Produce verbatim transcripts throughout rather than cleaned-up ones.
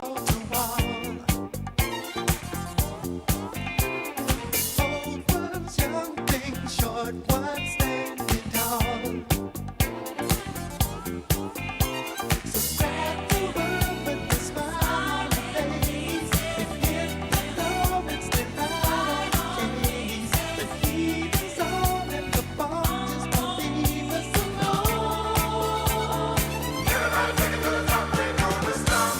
Old words, young things, short ones, stand tall. So grab the world with a smile on your face. If you hit the floor, it's the holidays. The heat is on and the ball just won't leave us alone. Everybody take it to the top, we gonna stop.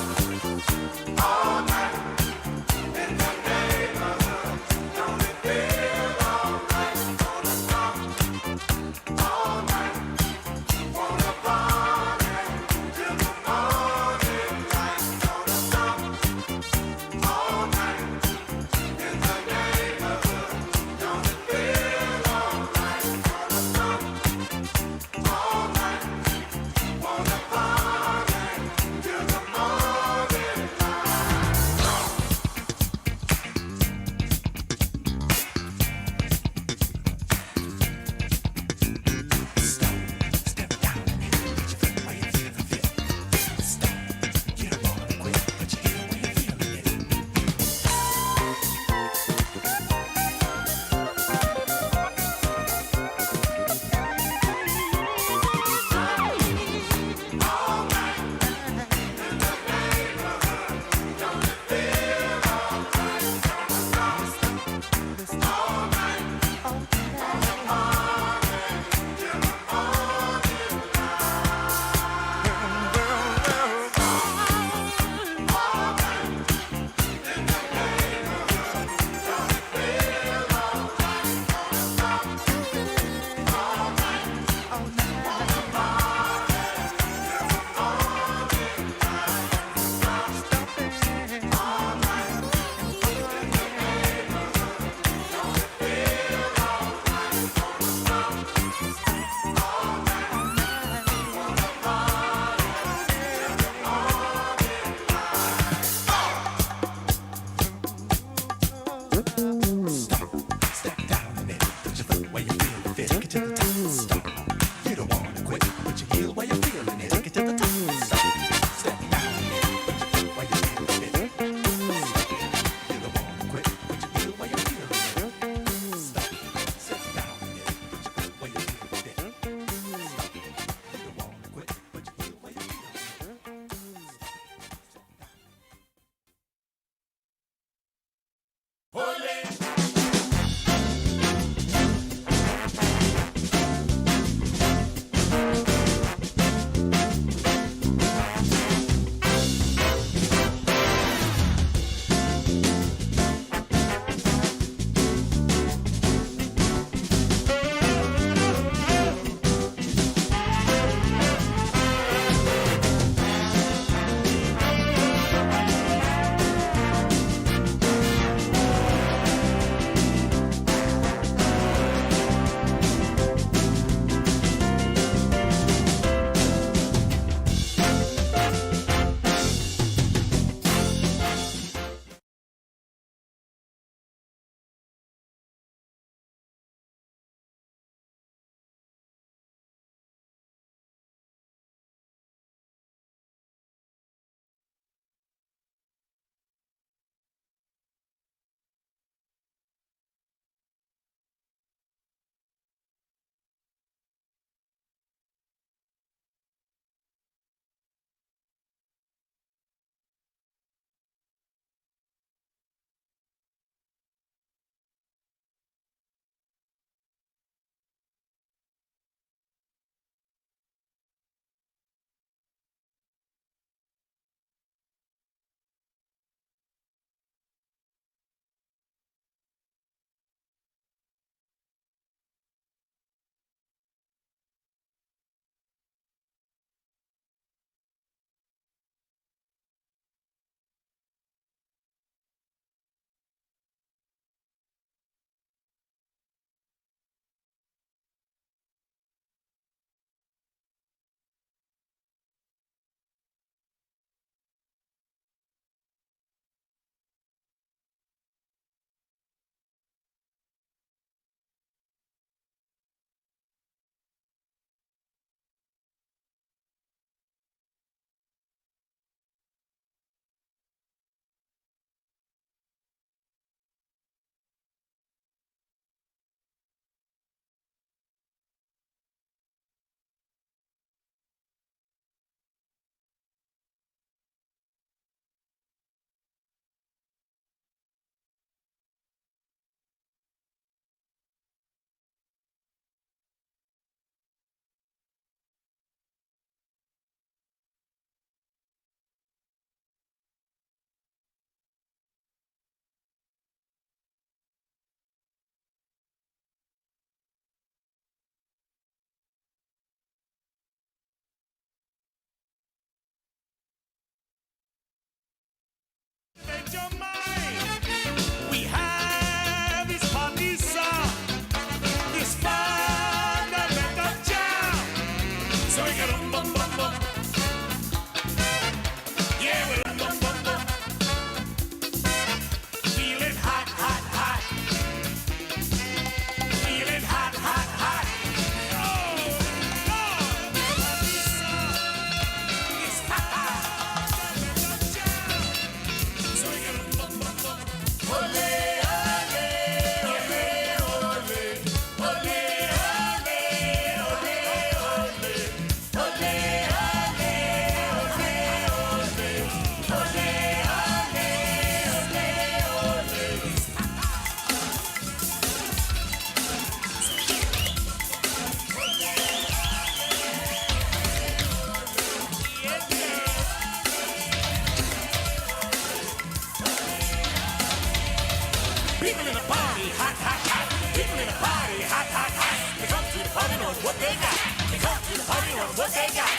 People in the party, hot, hot, hot. People in the party, hot, hot, hot. They come to the party on what they got. They come to the party on what they got.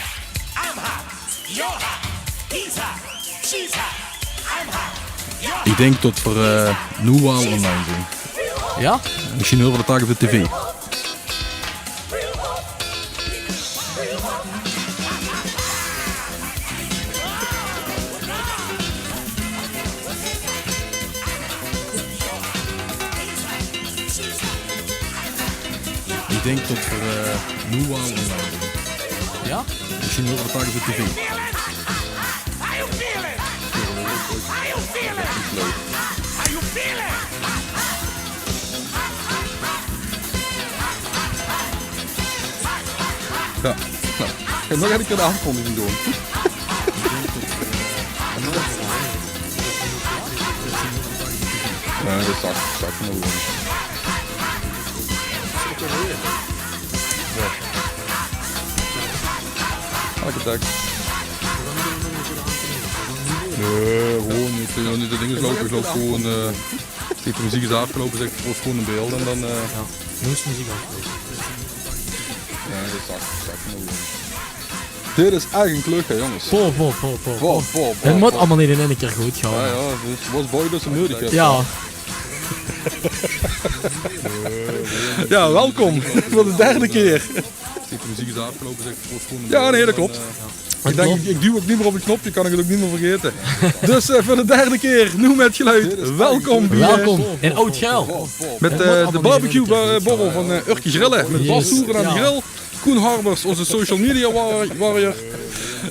I'm hot. You're hot. He's hot. She's hot. I'm hot. You're hot. Ich dink tot v'r, eh, noe waal online zeen. Jao? Mesjien heure v'r det dao op de tv. Ich dink tot v'r, eh, noe waal online zeen. Jao? Mesjien heure v'r det dao op de tv. How you feeling? How you feeling? How you feeling? Jao, noe. En dan gaon ich de aafkondiging doon. Jao, det zag, zag ich nog gewoen. Jao. Elke dag. Jao, gewoen neet, eh, neet det ding is loupe, ich loup gewoen, eh, Zit de meziek is aafgeloupe, zèt ich v'r gewoen in beeld en dan, eh, Jao, noe is de meziek aafgeloupe. Jao, det zag, zag ich nog gewoen. Dit is ech ein kluch, hè, jónges. Boah, boah, boah, boah. Boah, boah, boah, boah. Het mót allemaol neet in eine kier good gaon. Jao, jao, dus waas blij det se nodig höbs. Jao. Jao, welkom veur de derde kier. Zit de meziek is aafgeloupe, zèt ich v'r gewoen in beeld. Jao, nae, det klop. Ich dink, ich, ich duw ouch neet mieë op 't knopke, kan ich 't ouch neet mieë vergaete. Dus, eh, veur de derde kier, noe mit geluid. Welkom bie, eh, Welkom in Oud Geel. Mit, eh, de barbecue, eh, borrel van, eh, Urke Grille. Mit Bas Soeren aan de grill. Koen Harbers, ózze social media war-, warrior.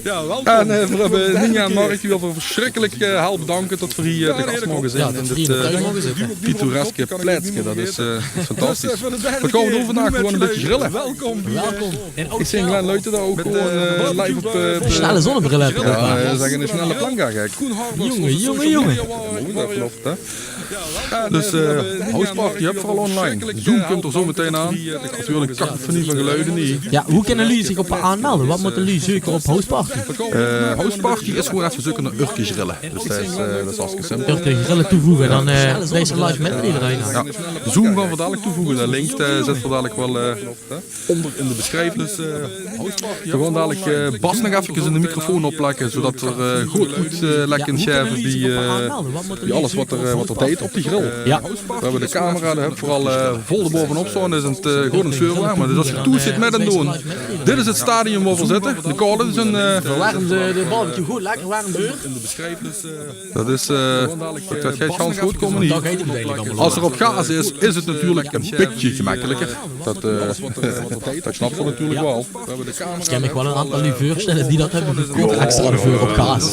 Jao, welkom. En, eh, v'r höbbe Ninja en Mark, die v'r versjrikkelik, eh, hel bedanke tot v'r hie, eh, te gas moge zeen in dit, eh, pittoreske plaetske. Det is, eh, fantastisch. V'r gaon vandaag gewoen ein bietje grille. Welkom. Ich zeen Glenn Luiten dao ouch gewoen, eh, live op, eh, Snelle zonnebril höbs se op, hè? Jao, eh, zègk eine snelle plank, gek. Jónge, jónge, jónge. Jao, det klop, hè. Dus, eh, houseparty höbbe v'r al online. Zoom kump d'r zo metein aan. Natuurlik kakofonie van geluide hie. Jao, wie kinne luuj zich op aanmelde? Waat mótte luuj zeuke op houseparty? Eh, houseparty is gewoen effe zeuke nao Urke Grille. Dus det is, eh, det is hartstikke simpel. Urke Grille toevoege, dan, eh, deis se live mit iederein. Jao. Zoom gaon v'r dalik toevoege. De link, eh, zètte v'r dalik waal, eh, ónger in de besjrieving. Dus, eh, v'r gaon dalik, eh, Bas nog effekes in de microfoon opplakke, zoetot v'r, eh, good oetleg kinne gaeve bie, eh, bie alles waat d'r, eh, waat d'r deit op de grill. Jao. V'r höbbe de camera, dao höbbe v'r al, eh, vol d'r baovenop staon. Is 't, eh, good aan 't veurwerme. Dus es se thoes zits mit aan 't doon, dit is 't stadion wo v'r zitte. De kale is ein, eh, V'r warme de, de barbecue good lekker warm veur. Det is, eh, det geit gans good kómme hie. Es 't op gaas is, is 't natuurlik ein bietje gemekkeliker. Det, eh, det snaps se natuurlik waal. Ich kin mich waal ein aantal luuj veursjtelle die det höbbe gekoch extra veur op gaas.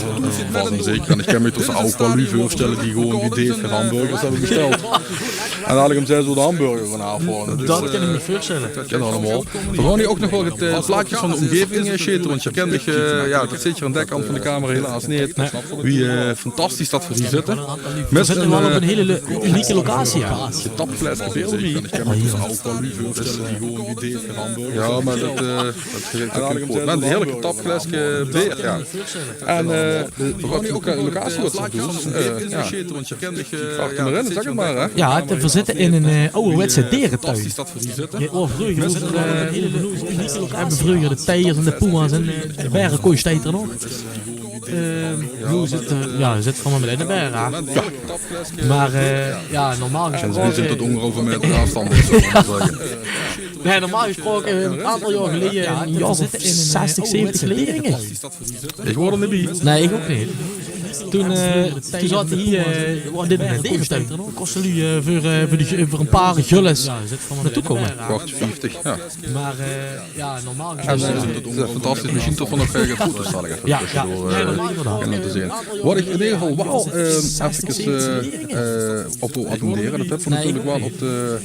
Vast en zeker. En ich kin mich trouwens ouch waal luuj veursjtelle die gewoen bie Dave hamburgers höbbe besjteld. En dalik um zès oer de hamburger gaon aafhaole. Det kin ich mich veursjtelle. Det kin allemaol. V'r gaon hie ouch nog waal get, eh, plaetjes van de ómgeving, eh, sjetere, want geer kint mich, eh, jao, det zeet geer aan de kant van de camera helaas neet. Nae. Wie, eh, fantastisch det v'r hie zitte. V'r zitte waal op ein hiel le-, unieke locatie, jao. Getapfleske beer. Jao, mer det, eh, det geit ouch neet good. Mer ein heerlik getapfleske beer, jao. En, eh, de, de locatie waat v'r doon, eh, jao. Vraog 't mer in, zèk 't mer, hè. Jao, v'r zitte in ein, eh, awwerwetse deretuin. Jao, vreuger, eh, höbbe vreuger de tijgers en de puma's en, eh, de baere kóste d'r nog. Eh, noe zit, eh, jao, zit v'r mer mit de baere, hè. Jao. Mer, eh, jao, normaal gesproke... En ze zeen tot óngeveer euver meter aafstand of zo, mót ich zègke. Nae, normaal gesproke, eh, ein aantal jaor geleje, ein jaor of zestig, zeventig geleje, dink ich. Ich waor d'r neet bie. Nae, ich ouch neet. Toen, eh, toen zaote hie, eh, waor dit ein deretuin. Kóste luuj, eh, veur, eh, veur die, veur ein paar gulles nao toe kómme. Kwart vieftig, jao. Mer, eh, jao, normaal gezeen, eh, is det fantastisch. Mesjien tot v'r nog, eh, get foto's dalik effe tusjendoor, eh, kinne laote zeen. Waat ich in eder geval waal, eh, efkes, eh, eh, op wól attendere, det höbbe v'r natuurlik waal op de,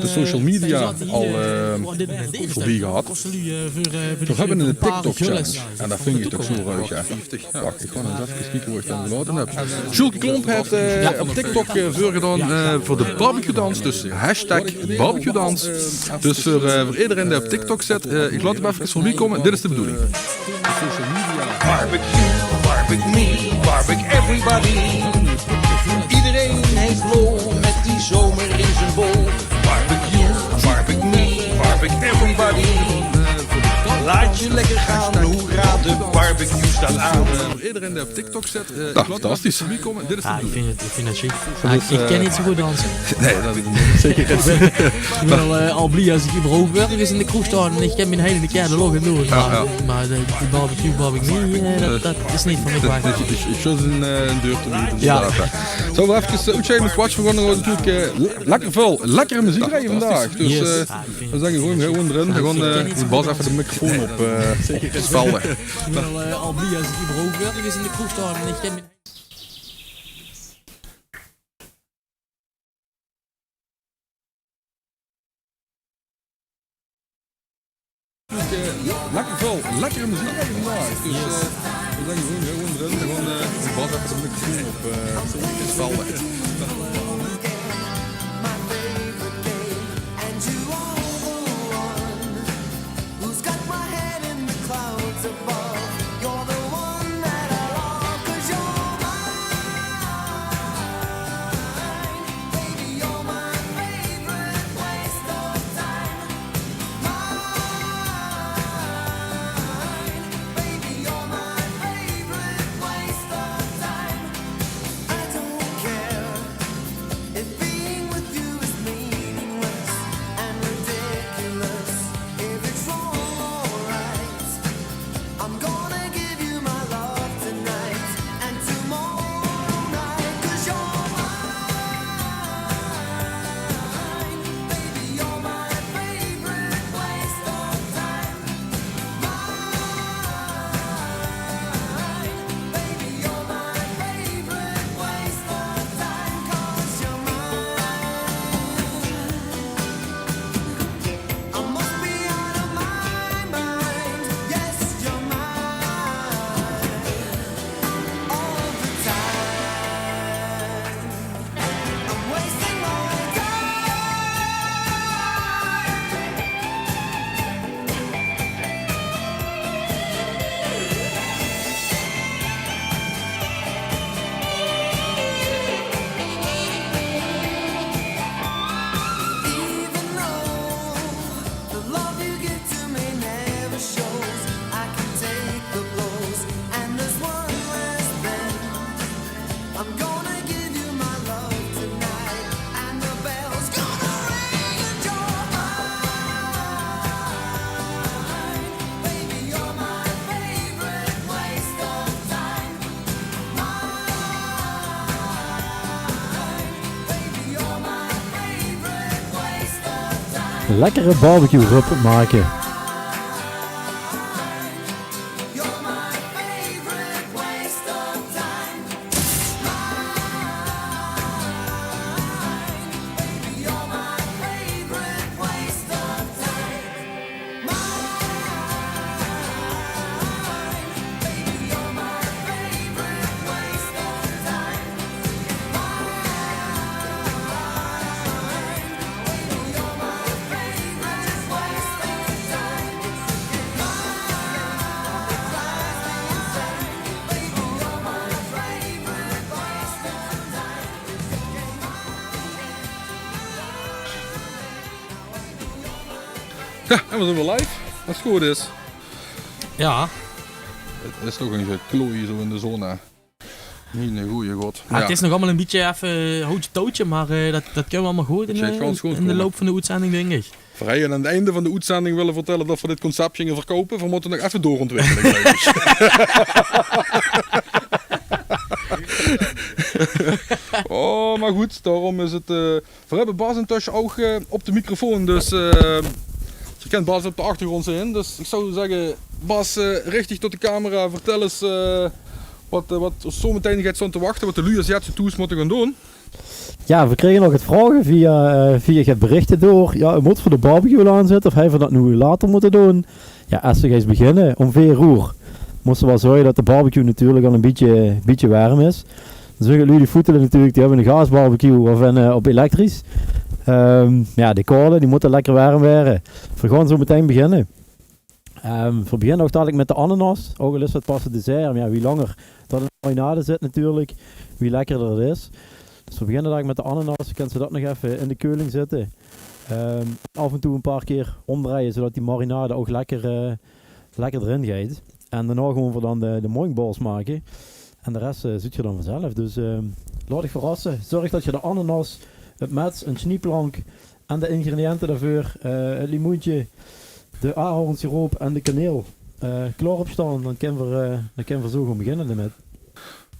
de social media al, eh, veurbie gehad. V'r höbbe ein TikTok-challenge. En det vinj ich toch zoe ruig, hè. Wach, ich gaon ins efkes kieke wo ich 't gelaote höb. Sjoelke Klomp haet, eh, op TikTok, eh, veurgedaon, eh, veur de barbecuedans. Dus hashtag barbecuedans. Dus veur, eh, veur ederein dae op TikTok zit, eh, ich laot 'm efkes veurbie kómme. Dit is de bedoeling. Barbecue, barbecue me, barbecue everybody. Iedereen heeft lol met die Lekker gaan, hoera, de barbecue staat aan. Veur ederein dae op TikTok zit, eh, ich laot 't fantastisch. Dit is... Jao, ich vinj 't, ich vinj 't sjiek. Jao, ich kin neet zo good danse. Nae, det is zeker. Ich bin al, eh, al blie es ich überhaupt örges in de kroeg staon en ich kin mien hein in de kier de loch in doon. Jao, jao. Mer, mer de, de barbecue, barbecue, eh, det, det is neet veur mich gemaak. Ich, ich, ich zów 'n, eh, 'n deur te biete, inderdaad. Zo, veer efkes, eh, oetsjeime, kwats, veer gaon natuurlik, eh, lekker väöl lekkere meziek drejje vandaag. Dus, eh, veer zègke gewoen, gewoen d'rin. Veer gaon, eh, Bas effe de microfoon op, eh, spelde. Ich bin al, eh, al blie es ich überhaupt örges in de kroeg staon en ich kin mien Lekker väöl lekkere meziek vandaag. Dus, eh, veer zègke gewoen, gewoen d'rin. Veer gaon, eh, Bas effe de microfoon op, eh, spelde. Lekkere barbecue rup make. Jao, en veer zeen weer live. Es 't good is. Jao. 't Is toch ein klooi zo in de zon, hè. Miene gooje god. Jao, 't is nog allemaol ein bietje effe houtje touwtje, mer, eh, det, det kinne veer allemaol good in, eh, in de loup van de oetzending, dink ich. Veer höbbe aan 't einde van de oetzending wille vertèlle det veer dit concept ginge verkoupe. Veer mótte nog effe doorontwikkele, geluif ich. Oh, mer good, daorum is 't, eh, Veer höbbe Bas intösje ouch, eh, op de microfoon, dus, eh, geer kint Bas op de achtergróndj zeen. Dus ich zou zègke, Bas, eh, rich dich tot de camera, vertèl ins, eh, waat, eh, waat ós zo metein geit staon te wachte, waat de luuj es jetsje thoes mótte gaon doon. Jao, veer krege nog get vraoge via, eh, via get berichte door. Jao, mótte veer de barbecue al aanzètte of höbbe veer det noe later mótte doon? Jao, es ze ins beginne, óm veer oer móste v'r waal zörge det de barbecue natuurlik al ein bietje, bietje werm is. Dan zögke luuj die foetele natuurlik, die höbbe ein gaasbarbecue of ein, eh, op elektrisch. Ehm, jao, de kaole, die mótte lekker werm waere. V'r gaon zo metein beginne. Ehm, v'r beginne ouch dalik mit de ananas. Ouch al is 't pas 't dessert, mer jao, wie langer det in de marinade zit natuurlik, wie lekkerder 't is. Dus v'r beginne dalik mit de ananas. Dan kins se det nog effe in de keuling zitte. Ehm, af en toe ein paar kier ómdrejje, zodet die marinade ouch lekker, eh, lekker d'rin geit. En daonao gaon v'r dan de, de mojbals make. En de res, eh, zuut geer dan vanzelf. Dus, eh, laot uch verrasse. Zörg det geer de ananas, 't mets, 'n snieplank en de ingrediënte daoveur, eh, 't limoentje, de ahornsiroop en de kaneel, eh, klaor höb staon. Dan kinne v'r, eh, dan kinne v'r zo gaon beginne d'rmit.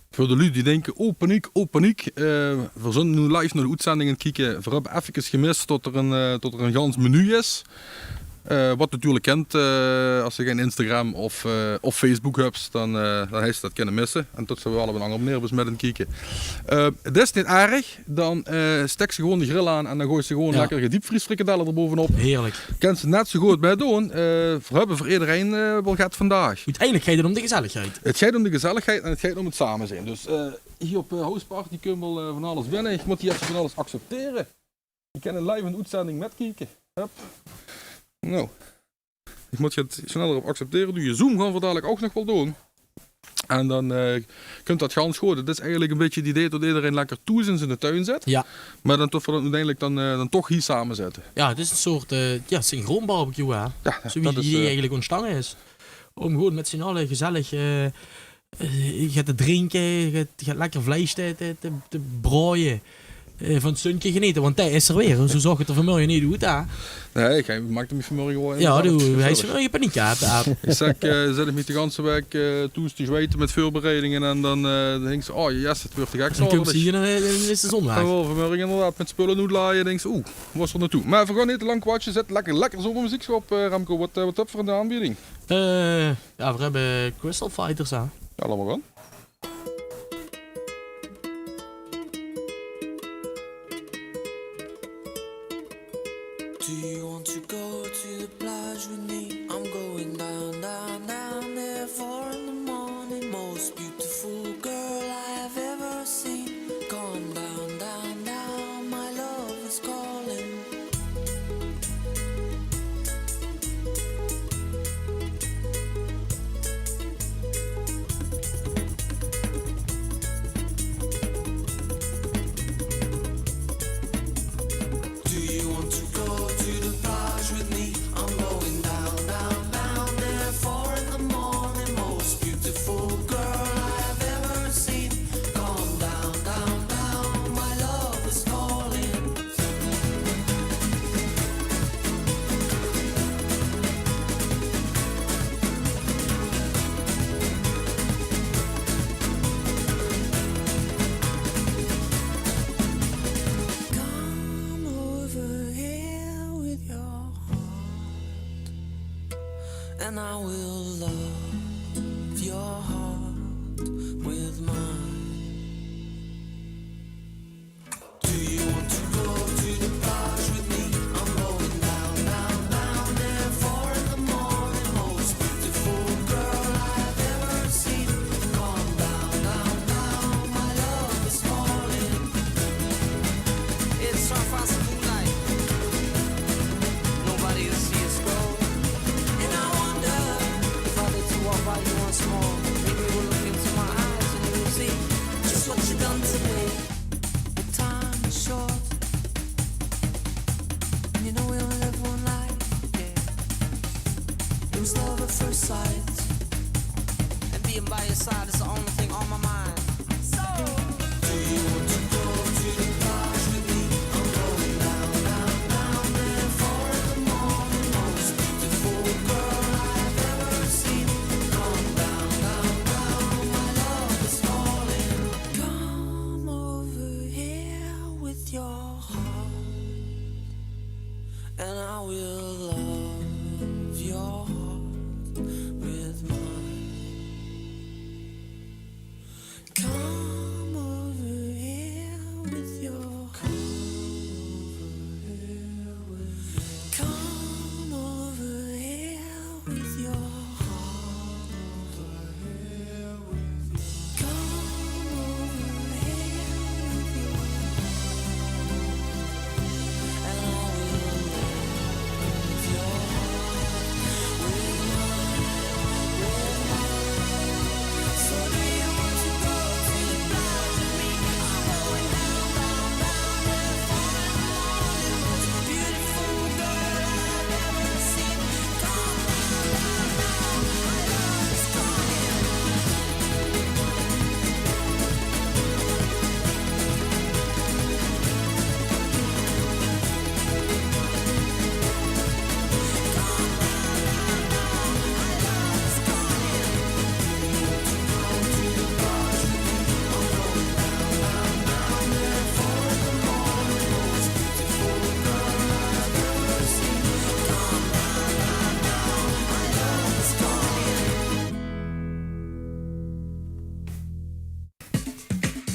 Veur de luuj die dinke: "Oh, paniek, oh, paniek." Eh, v'r zint noe live nao de oetzending aan 't kieke. V'r höbbe effekes gemis det d'r ein, eh, det d'r ein gans menu is. Eh, wat natuurlik kint, eh, es se gein Instagram of, eh, of Facebook höbs, dan, eh, dan höbs se det kinne misse. En det zouwe v'r op ein anger meneer bes mit aan 't kieke. Eh, 't is neet erg. Dan, eh, steks se gewoon de grill aan en dan goois se gewoon lekker gediepvriesfrikandelle d'r bovenop. Heerlik. Kins se net zo good mitdoon. Eh, v'r höbbe veur ederein, eh, waal get vandaag. Oeteindelik geit 't óm de gezelligheid. 't Geit óm de gezelligheid en 't geit óm 't same zeen. Dus, eh, hie op, eh, Houseparty kump waal, eh, van alles binne. Ich mót hie effe van alles acceptere. Ich kin in live in de oetzending mitkieke. Hup. Noe. Ich mót 't snel d'rop acceptere. Doe je Zoom gaon v'r dalik ouch nog waal doon. En dan, eh, kump det gans good. 't Is eigelik ein bietje 't idee det ederein lekker thoes in ziene tuin zit. Ja. Mer dan toch, v'r dan oeteindelik dan, eh, dan toch hie same zitte. Ja, 't is ein soort, eh, ja, synchroon barbecue, hè? Ja, zo wie det idee, eh, eigelik óntstange is. Óm gewoon mit zien alle gezellig, eh, eh, get te drinke, get, get lekker vleis te, te, te, te braoje. Eh, van 't zunke genete, want det is d'r weer. Zo zaog 't d'r vanmorge neet oet, hè? Nae, ich maakde mich vanmorge waal... Ja, inderdaad doe, gezellig. Hae is vanmorge paniek, hè, Aap? Ich zèk, eh, zit ich mich de ganse waek, eh, thoes te zjweite mit veurbereidinge en dan, eh, dan dinks se: "Oh, yes, 't wuuert te gek zaoterdig." Dan kumps se hie en, eh, dan is de zon waeg. En waal vanmorge inderdaad mit spulle oetlaaie, dinks se: "Oeh, wo is 't nao toe?" Mer v'r gaon neet te lang kwatsje, zèt lekker, lekker zomermeziekske op, eh, Remco. Wat, eh, wat höbs se veur ein aanbieding? Eh, ja, v'r höbbe Crystal Fighters, hè. Ja, laot mer gaon. Do you want to go to the plage with me? I'm going down, down, down there, four in the morning. Most beautiful girl I have ever seen. Come down, down, down, my love is calling. Do you want to go to the plage with me? I'm going down, down, down there, four in the morning. Most beautiful girl I've ever seen. Come down, down, down, my love is calling. Come over here with your heart, and I will love your heart with mine. Do you want to go to the plage with me? I'm going down, down, down there, four in the morning. Most beautiful girl I've ever seen. Come down, down, down, my love is calling. It's half past moonlight. Nobody to see us go. And I wonder if I let you walk by you once more. Maybe you will look into my eyes and you will see just what you done to me. Time is short. And you know we only live one life, yeah. It was love at first sight. And being by your side is the only thing on my mind. So, do you want to go to the plage with me? I'm going down, down, down there, four in the morning. Most beautiful girl I've ever seen. Come down, down, down, my love is calling. Come over here with your heart, and I will love your heart with mine. Come over here.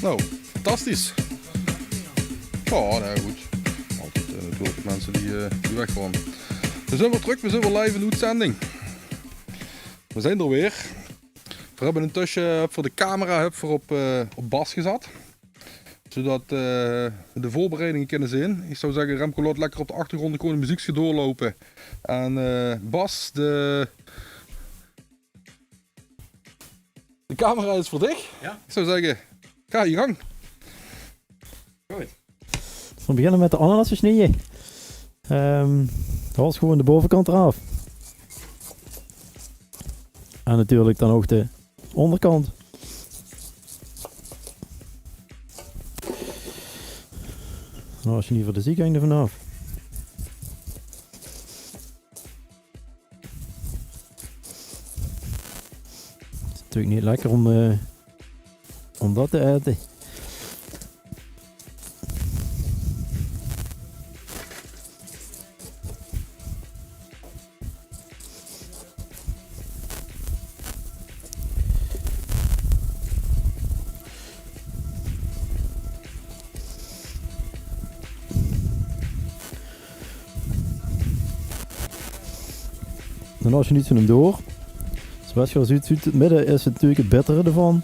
Nou, fantastisch. Ja, nee, good. Altied, eh, natuurlik minse die, eh, die weggaon. Veer zeen weer trök, veer zeen weer live in de oetzending. Veer zeen d'r weer. Veer höbbe intösse, eh, veur de camera höbbe veer op, eh, op Bas gezat. Zoetot, eh, veer de veurbereidinge kinne zeen. Ich zou zègke, Remco, laot lekker op de achtergróndj gewoon e meziekske doorloupe. En, eh, Bas, de De camera is veur dich. Ja. Ich zou zègke, gaon je gang. Good. Veer beginne mit de ananas te snieje. Ehm, det waor gewoon de bovekantj d'raaf. En natuurlik dan ouch de óngerkantj. Dan waas se neet veur de ziekengj d'rvanaaf. Is natuurlik neet lekker óm, eh, óm det te aete. Dan es se neet zoe'n door. Zoewie se zuus, zuus, 't midde is natuurlik 't bittere d'rvan.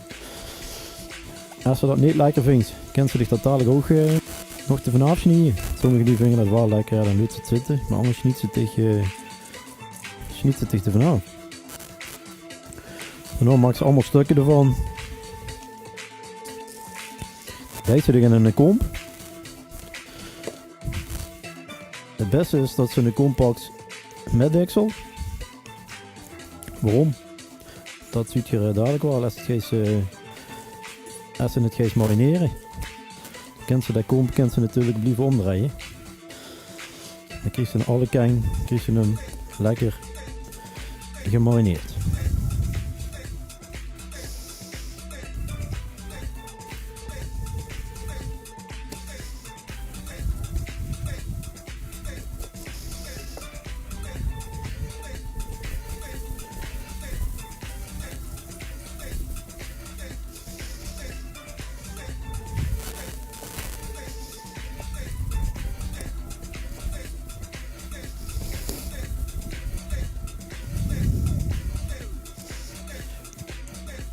Es se det neet lekker vinjs, kins se dich det dalik ouch, eh, nog d'rvanaaf snieje. Sommige die vinje det waal lekker, ja, dan leets se 't zitte. Mer angers snieëts se dich, eh, snieëts se dich d'rvanaaf. En dan maaks se allemaol stökker d'rvan. Deis se dich in 'n kómp. 't Bèste is det se 'n kómp paks mit deksel. Waorom? Det zuut geer, eh, dalik waal es 't geis, eh, es se 't geis marinere. Kins se de kómp, kins se natuurlik blieve ómdrejje. Dan kriegs se aan alle kantj, kriegs se 'm lekker gemarineerd.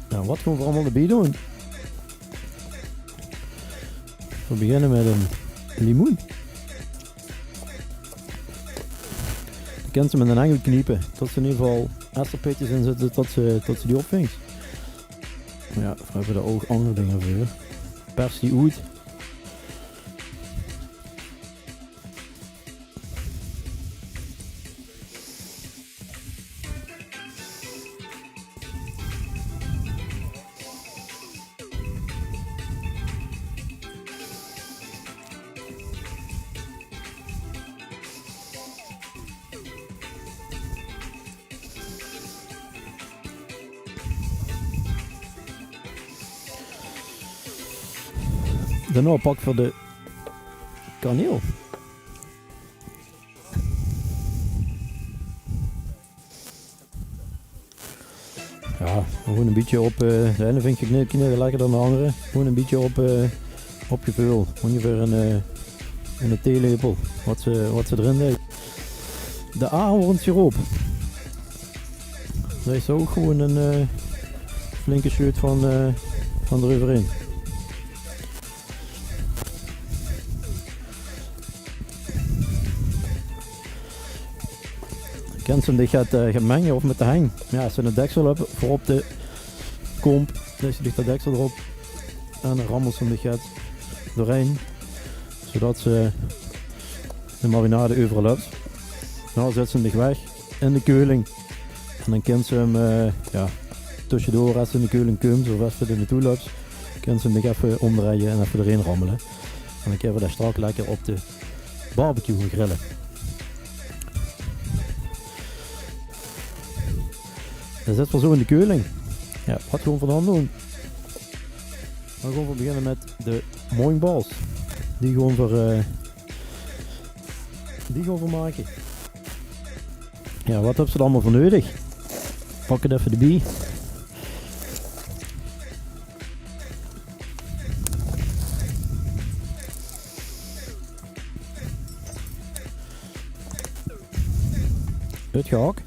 Nou, waat gaon v'r allemaol d'rbie doon? V'r beginne mit ein limoen. Die kins se mit ein heng oetkniepe, det se in eder geval, es d'r pitjes in zitte, det se, det se die opvinjs. Mer jao, v'r höbbe dao ouch anger dinger veur. Pers die oet. Daonao pakke v'r de kaneel. Jao, gewoon ein bietje op, eh, de eine vinjt gekneed kaneel lekkerder dan de angere. Gewoon ein bietje op, eh, op geveul. Óngeveer ein, eh, ein theelepel wat se, wat se d'rin deis. De ahornsiroop. Dao is ouch gewoon ein, eh, flinke sjeut van, eh, van d'reuverhaer. Kins se 'm dich get, eh, get menge of mit de heng. Jao, es se 'n deksel höbs veur op de kómp, leis se dich det deksel d'rop en dan rammels se 'm dich get doorhaer, zoetot se de marinade euveral höbs. Dan zèts se 'm dich weg in de keuling. En dan kins se 'm, eh, jao, tösjedoor, es se in de keuling kums of es se d'r naotoe löps, kins se 'm nog effe ómdrejje en effe d'rin rammele. En dan kinne v'r dao straks lekker op de barbecue grille. Dan zètte v'r 'm zo in de keuling. Jao, waat gaon v'r dan doon? Dan gaon v'r beginne mit de mooing balls. Die gaon v'r, eh, die gaon v'r make. Jao, waat höbs se dao allemaol veur neudig? Pak 't effe d'rbie. Good gehak.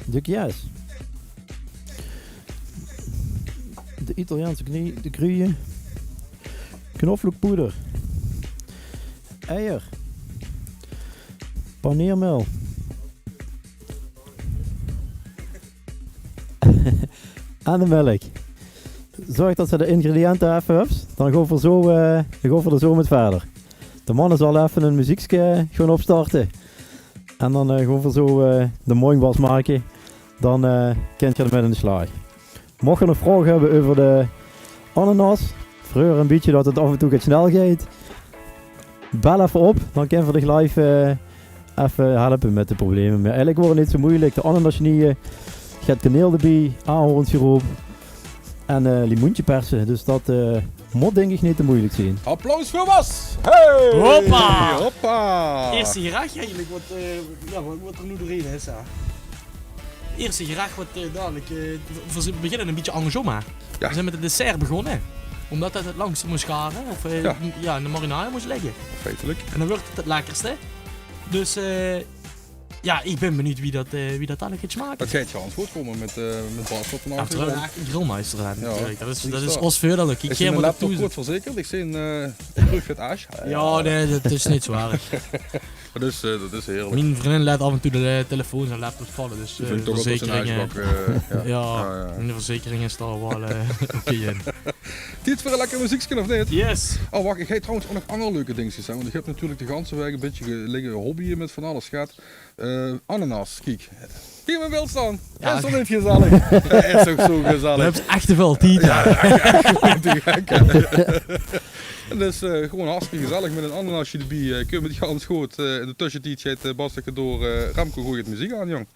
De kies. De Italiaanse knie, de kruie. Knoflookpoeder. Eier. Paneermel. En de melk. Zorg dat ze de ingrediënte effe höbs. Dan gaon v'r zo, eh, dan gaon v'r d'r zo mit verder. De manne zal effe e meziekske gaon opstarte. En dan, eh, gaon v'r zo, eh, de moing was make. Dan, eh, kènt geer d'rmit aan de slaag. Moch geer nog vraoge höbbe euver de ananas, vreuger e bietje dat 't aaf en toe get snel geit, bel effe op, dan kinne v'r dich live, eh, effe helpe mit de probleme. Mer eigelik waor 't neet zo meujelik. De ananas snieje, get kaneel d'rbie, ahornsiroop en, eh, limoentje perse. Dus dat, eh, mót dink ich neet te meujelik zeen. Applaus veur Was! Hey! Hoppa! Hoppa! Ierste gerech eigelik, wat, eh, jao, wat, wat d'r noe doorheen is, hè. Ierste gerech wat, eh, dalik, eh, v'r, v'r beginne e bietje angersóm, hè. Jao. V'r zeen mit 't dessert begós. Ómdat 't 't langste mós gare. Of, eh, jao, in de marinade mós ligke. Feitelik. En dan wuuert 't 't lekkerste. Dus, eh, jao, ich bin benuujd wie dat, eh, wie dat dalik geit smake. 't Geit gans good kómme mit, eh, mit Bas op de achtergróndj. Jao, grillmeister, hè, natuurlik. Dat is, dat is ós veurdeil. Is mien laptop good verzekerd? Ich zeen, eh, ich ruuk 't aas. Jao, nae, dat is neet zo erg. Dat is, eh, dat is heerlik. Mien vrundin let aaf en toe de, eh, telefoons en laptops valle, dus, eh, verzekeringe, jao, mien verzekering is dao waal, eh, oké in. Tied veur e lekker meziekske, of neet? Yes. Oh, wach, ich höb trouwens ouch nog anger leuke dingskes, hè, want ich höb natuurlik de ganse waek e bietje ge-, ligke hobbye mit van alles gehad. Eh, ananas, kiek. Kiek, mien beeld staon. Jao. Is dat neet gezellig? Is ouch zo gezellig. V'r höbbe ech te väöl tied, hè. Jao, ech, ech gewoon te gek. Dus, eh, gewoon hartstikke gezellig mit 'n ananasje d'rbie. Eh, kump 't gans good. Eh, in de tössetied geit, eh, Bas lekker door. Eh, Remco, gooi 't meziek aan, jóng.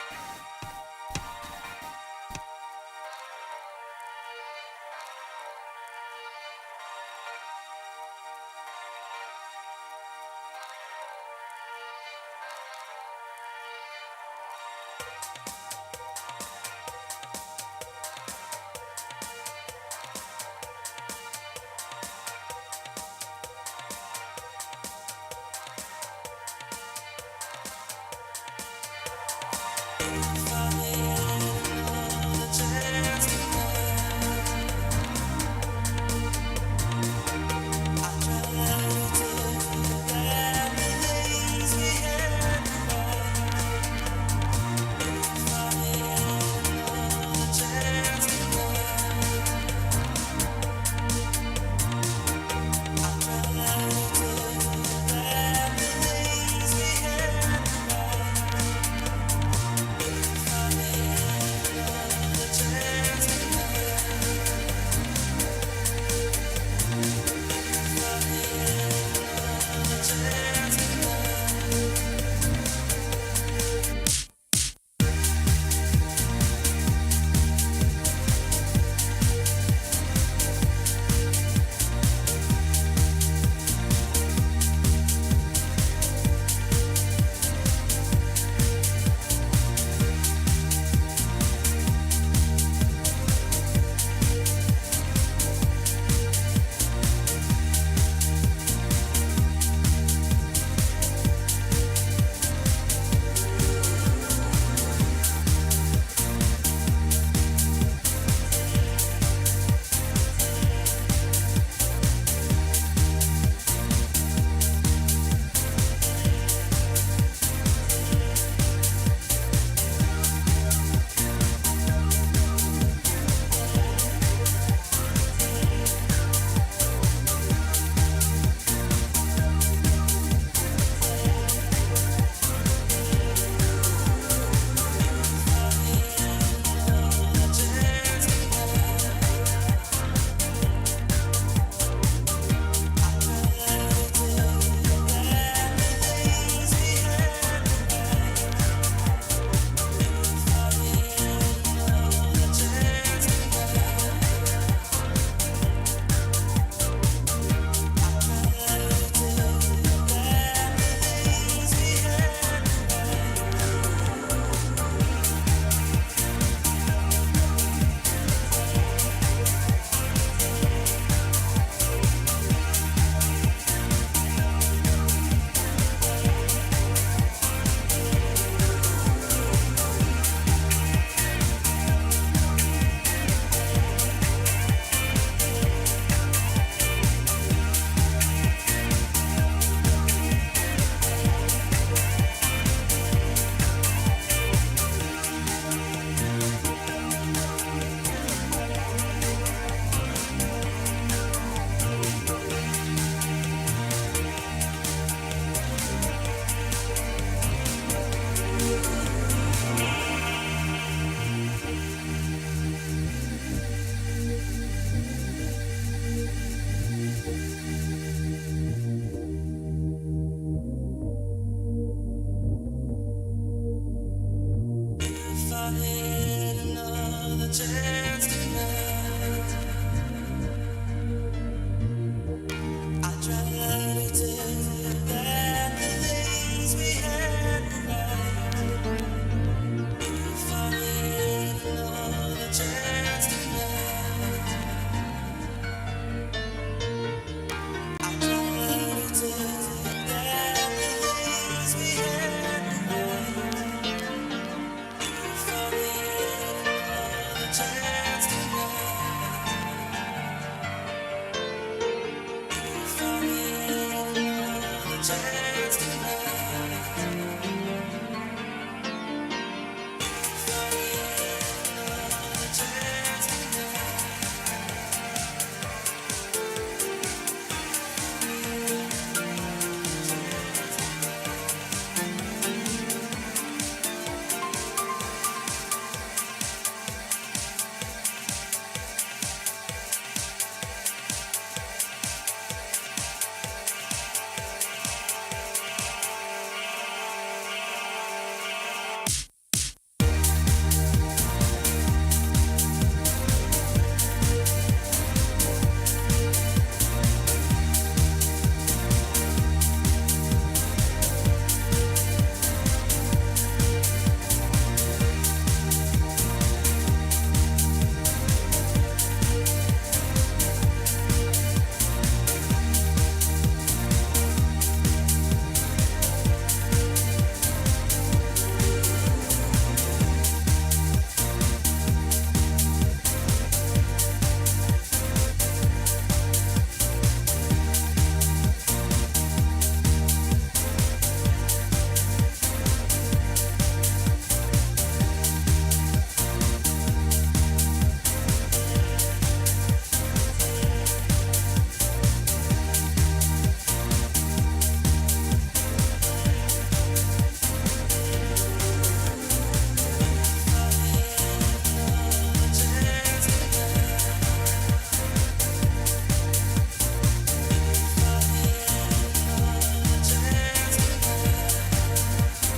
Had another chance tonight. I tried to tell you that the things we had were right. If I had another chance tonight, I tried to tell you that the things we had were right.